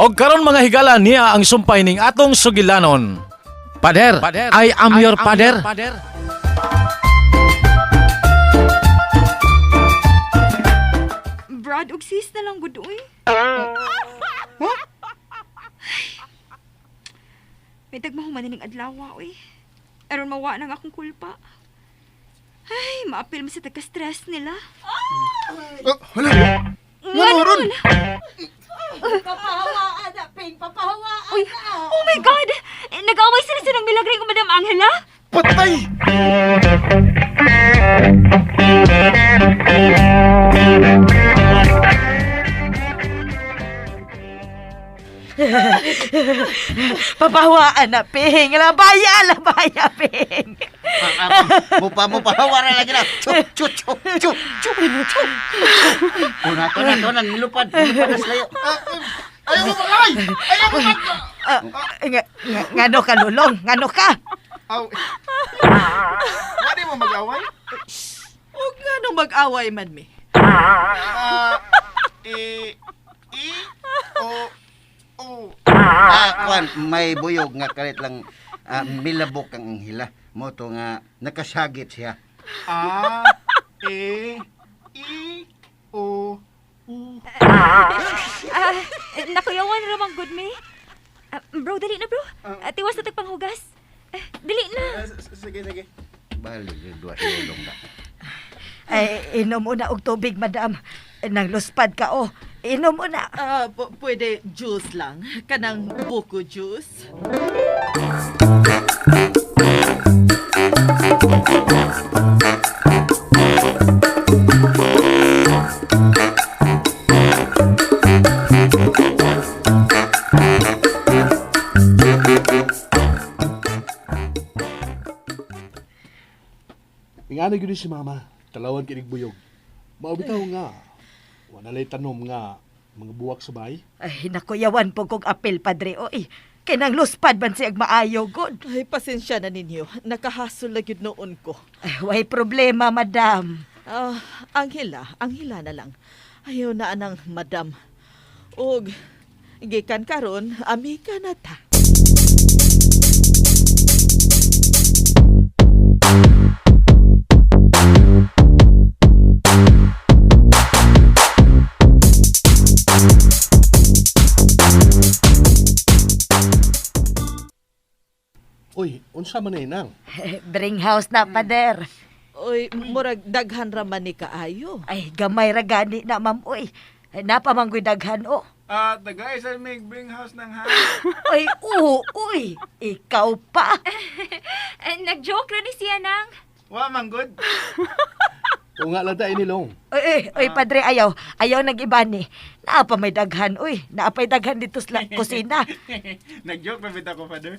Og karon, mga higala, niya ang sumpay ning atong sugilanon. Pader, I am your pader. Brad ug sis na lang gud uy. May tagmahuman na ning adlaw uy. Aron mawa nang akong kulpa. Ay, maapil man sa tagka-stress nila. Oh, hala. Nga ron? Papahawaan na, Ping! Papahawaan Uy, oh my God! Eh, nag-away sila sa nang milagre ko, Madam Angela? Patay! Papahawaan na, Ping! Labaya, labaya, Ping! Mupa mupa wala lagi na. Chu chu chu chu chu chu. Una to na to na nilupad nilupad na slayo. Ayaw mo mag-away! Ayaw mo mag... Ah, nga, nga, ngano ka, Lulong? Ngano ka? Aw. Wala mo mag-away? Og nga nung mag-away man mi. Ah, E, I, O, U. Ah, kwan may buyog nga kalit lang ah, milabok ang anghila. Mo to nga nakasagit siya. A, E, I, O, U. Ah, eh, nakuyawan ramang good me. Ah, bro, dali na, bro. Ah, tiwas na tagpanghugas. Eh, dali na. Ah, sige, sige. Bali dua ilong da. Ay, inom una og tubig, madam. Nang luspad ka, oh. Inom una. Ah, pwede juice lang. Kanang buko juice. Ingana gyud ni si mama, talawan kinig buyog. Mao bitaw nga. Wala lay tanom nga mga buwak sa bahay. Ay, nakuyawan po kong apel, padre, oy. Kay nang luspad man siyag maayo, god. Ay, pasensya na ninyo. Nakahasol na gyud noon ko. Ay, way problema, madam. Ah, Anghela, Anghela na lang. Ayaw na anang madam. Og gikan karon, amika na ta. Uy, unsa man na nang? Bring house na, pader. Oy, murag daghan ra man ni kaayo. Ay, gamay ra gani na, ma'am, oy. Ay, napamanggoy daghan, oh. Ah, taga isa may bring house ng ha. Oy, oo, uy. Ikaw pa. Eh, nag-joke ra ni siya nang. Wa man good. O nga lang ta inilong. Oy, oy, oy, padre, ayaw. Ayaw nag-ibani. Naa pa may daghan, uy. Naa pa'y daghan dito sa kusina. Nag-joke pa bitaw ko, Father.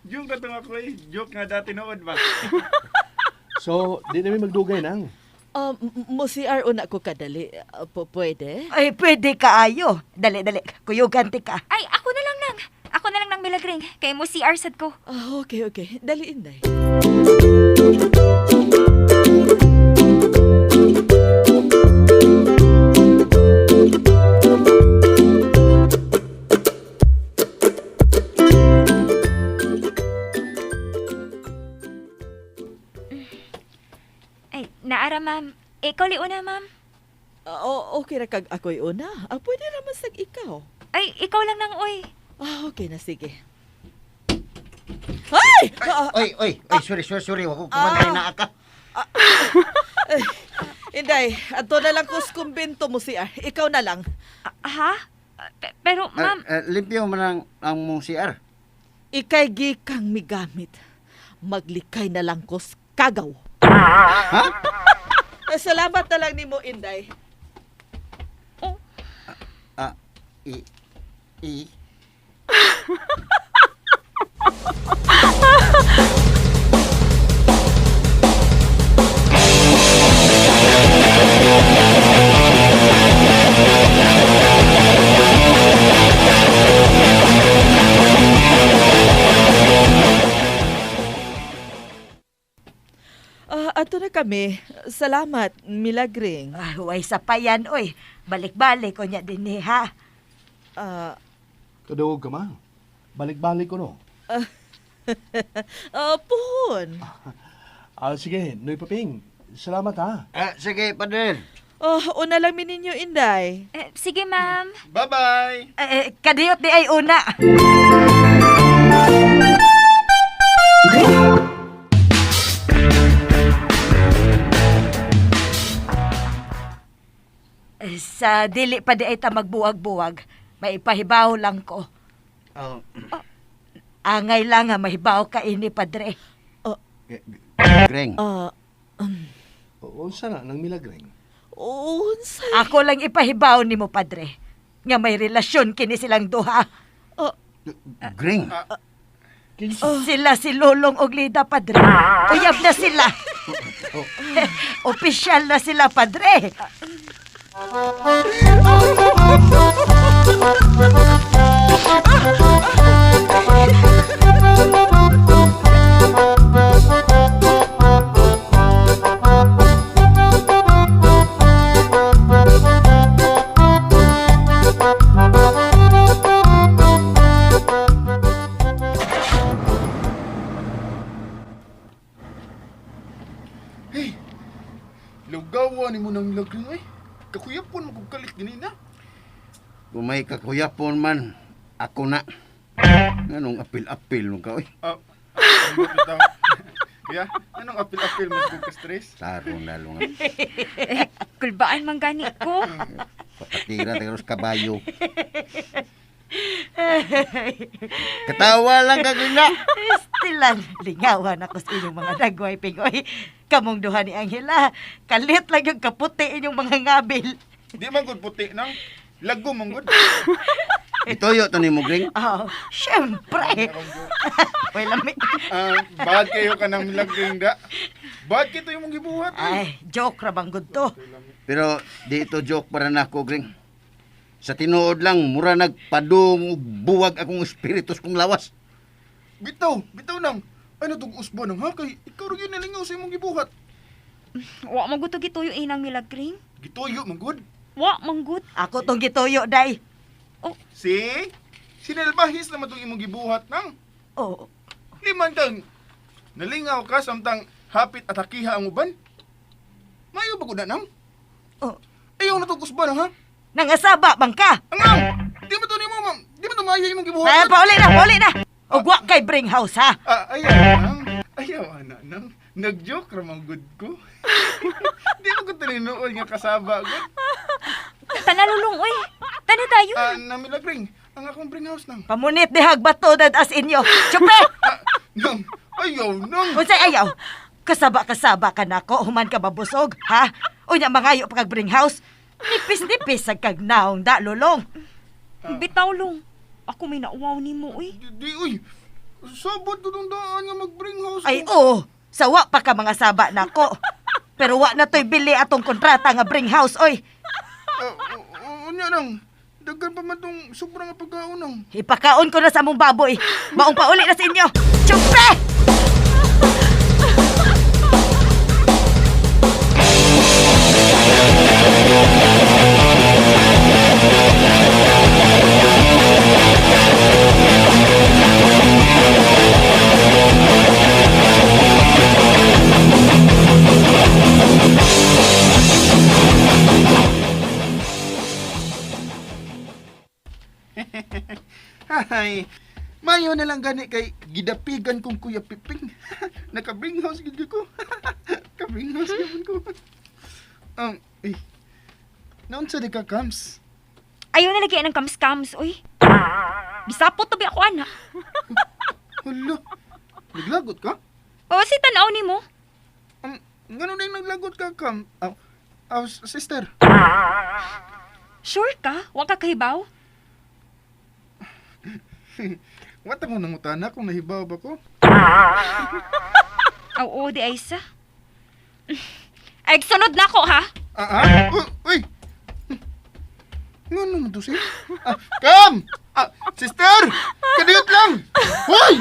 Joke ka tong ako eh. Joke nga dati nood ba? So, di na mi magdugay nang. Mo CR una ko kadali. Ah, pwede? Ay, pwede kaayo. Dali, dali. Kuyugan ti ka. Ay, ako na lang nang. Ako na lang nang milagring. Kay mo CR sad ko. Ah, okay, okay. Dali, Inday. Ay, naara, ma'am. Ikaw liuna, ma'am. Ah, okay ra kag ako'y una. Ah, pwede ra man sag ikaw. Ay, ikaw lang nang, oy. Ah, okay na sige. Ay! Ah, Oy, oy, oy, sorry, sorry, sorry. Wa ko kumantay na aka. Inday, ato na lang ko sa kumbento mo CR. Ikaw na lang. Ah, ha? Ah, pero, ma'am, Ah, ah, limpyo man ang mong CR. Ikay gikang migamit. Maglikay na lang ko sa kagaw. Ha? Eh, salamat na lang nimo, Inday. Ah, I, I. Ah, ato na kami. Salamat, Milagring. Ay, way sa payan, oy. Balik-balik ko niya din eh, ha. Ah, Kadawag ka, ma. Balik-balik ko, no? Puhon. Ah, sige, Noy Paping. Salamat, ha. Ah, sige, Father. Oh, una lang mi ninyo, Inday. Eh, sige, ma'am. Bye-bye! Eh, kadiyot di ay una. Eh, sa dili pa di ay ta magbuwag-buwag, maipahibaw lang ko. Oh, Angay lang nga mahibaw ka ini, padre. Greng. Ah, Unsa na nang milagreng? unsay? Ako lang ipahibaw nimo, padre. Nga may relasyon kini silang duha. Oh, Greng. Kinsa? Sila si Lolong og Lida, padre. Uyab na sila. Opisyal na sila, padre. Hey! Lugawa ni mo nang lagring ay. Kakuyapon mo kong kalit ganina. Kung may kakuyapon man, ako na. Nganong apil-apil mo ka, oy. Ah, ambot bitaw. Ya, anong apil-apil mo kong ka-stress? Sarong lalo nga. Eh, kulbaan man gani ko. Patira tayo sa kabayo. Katawa lang ka, Greng na. Still lingawan ako sa inyong mga dagway, pingoy. Kamong duha ni Angela. Kalit lang yung kaputi inyong mga ngabil. Di man gud puti nang. Lago man gud. Ituyo to ni mo, Greng. Oh, syempre. Uy, lami. Ah, bad kayo ka nang milagring da. Bad kito yung mong gibuhat. Ay. Ay, joke ra bang gud to. Pero di ito joke para nako, Greng. Sa tinuod lang, mura nagpadung og buwag akong espiritus kong lawas. Bitaw, bitaw nang. Ano tong usbo nang ha kay ikaw ra gyud nalingaw sa imong gibuhat. Wa man gud to gituyo inang milagring. Gituyo man gud. Wa man gud. Ako tong gituyo, day. Si Sinelbahis naman tong imong gibuhat nang. Oh, Di man kang nalingaw ka samtang hapit at hakiha ang uban. Mayo ba gud na nang? oh. Ayaw na tong usbo nang ha. Nangasaba bang ka? Ang Di ba to nimo ma'am? Di ba to maayo imong gibuhat? Ay, pauli na, pauli na. Ug wa kay bring house, ha? Ah, ayaw nang. Ayaw ana nang. Nag-joke ra man gud ko. Di ba ko tinuod nga kasaba gud? Tanalulong oy. Tana tayo. Ah, namilagring. Ang akong bring house nang. Pamunit ni hagbato dad as inyo. Chupe! Ah, nang. Ayaw nang. Unsay ayaw? Kasaba-kasaba ka nako, human ka mabusog, ha? Unya mangayo pa kag bring house. Nipis-nipis sa kag naong da lulong. Bitaw long. Ako may nauwaw nimo oy. Di, di uy. Sabot to tong daan nga mag-bring house. Ay ko. oo, sawa pa ka mga saba nako. Pero wa na to'y bili atong kontrata nga bring house, oy. Ah, unya nang. Daghan pa man tong sobra nga pagkaon nang. Ipakaon ko na sa among baboy. Maong pauli na sa inyo. Chupe! Hay. Mayo na lang gani kay gidapigan kong Kuya Piping. Naka-bring house gid ko. Ka-bring house gid ko. Eh. Naunsa di ka kams? Ayaw na lagi ang kams-kams oy. Gisapot to bi ako ana. Hala. Naglagot ka? O si tan-aw nimo. Ngano na yung naglagot ka kam? Ah, sister. Sure ka? Wa ka kahibaw? Wata mo nangutana kung nahibaw ba ko? Oo, di ay sa. Ay, sunod na ako ha. Ah, ah? Uy! Uy! Ngano mo to siya? Ah, kam! Ah, sister! Kadiyot lang! Hoy!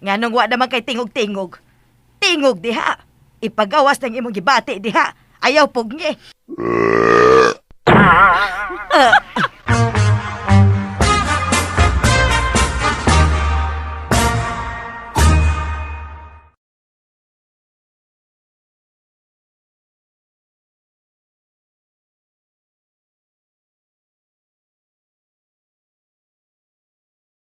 Nganong wa naman kay tingog-tingog. Tingog diha. Ipagawas ng imong gibati diha. Ayaw pugni. Ah,